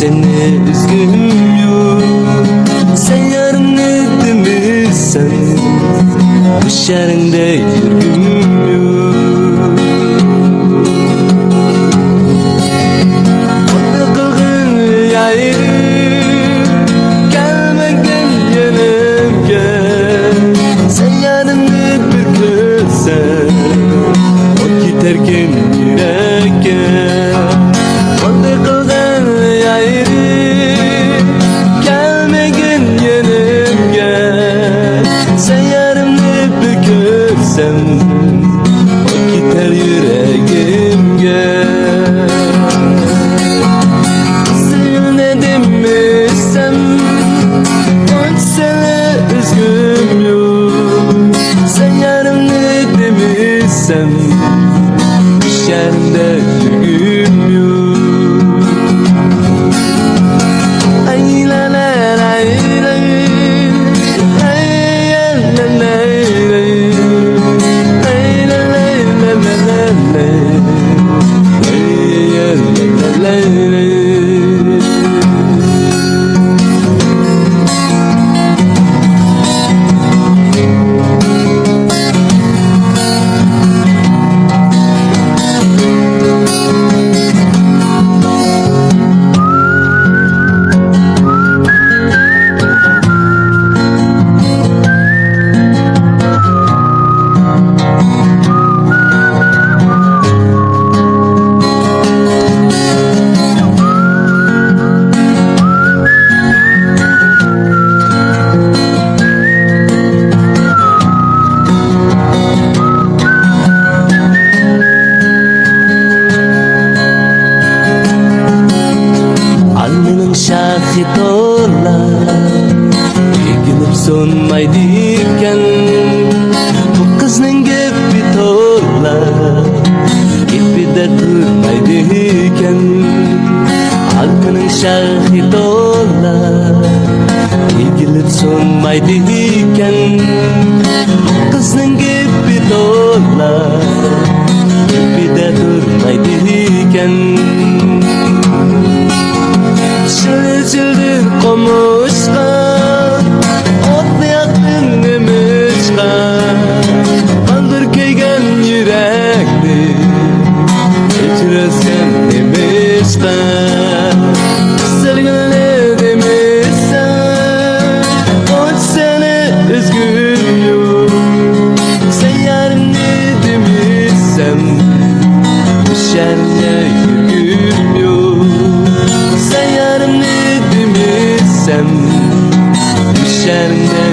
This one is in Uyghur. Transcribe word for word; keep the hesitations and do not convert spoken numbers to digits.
سېنى ئۈزگۈم يوق، سەن يارىمنى دېمىسەم، بۇ شەھەردە يۈرگۈم يوق. قانداق قىلغىن يايرىپ، كەلمىگىن يېنىمغا، سەن يارىمنى بىر كۆرسەم، ئوت كېتەركىن يۈرەككە. قانداق قىلغىن يايرىپ، كەلمىگىن يېنىمغا، سەن يارىمنى بىر كۆرسەم، ئوت كېتەر يۈرىكىمگە. سېنى دېمىسەم، ئۇنچىلىك ئۈزگۈم يوق. سەن يارىمنى دېمىسەم، بۇ شەھەردە يۈرگۈم يوق. ئەي لا لا لا ئەي لا ئەي. ئالمىنىڭ شاخى تولا، ئېگىلىپ سۇنمايدىكەن. بۇ قىزنىڭ گېپى تولا، گېپىدە تۇرمايدىكەن. ئالمىنىڭ شاخى تولا، ئېگىلىپ سۇنمايدىكەن. بۇ قىزنىڭ گېپى تولا، گېپىدە تۇرمايدىكەن. شىلدىر قومۇشقا، ئوت ياقتىڭ نېمىشقا؟ قاندۇر كۆيگەن يۈرەكنى، ئۆچۈرەسەن نېمىشقا؟ سۆيگۈلۈم دېمىسەم، ئۇنچىلىك سېنى ئۈزگۈم يوق. سەن يارىمنى دېمىسەم، بۇ شەھەردە يۈرگۈم يوق. سەن يارىمنى دېمىسەم، بۇ شەھەردە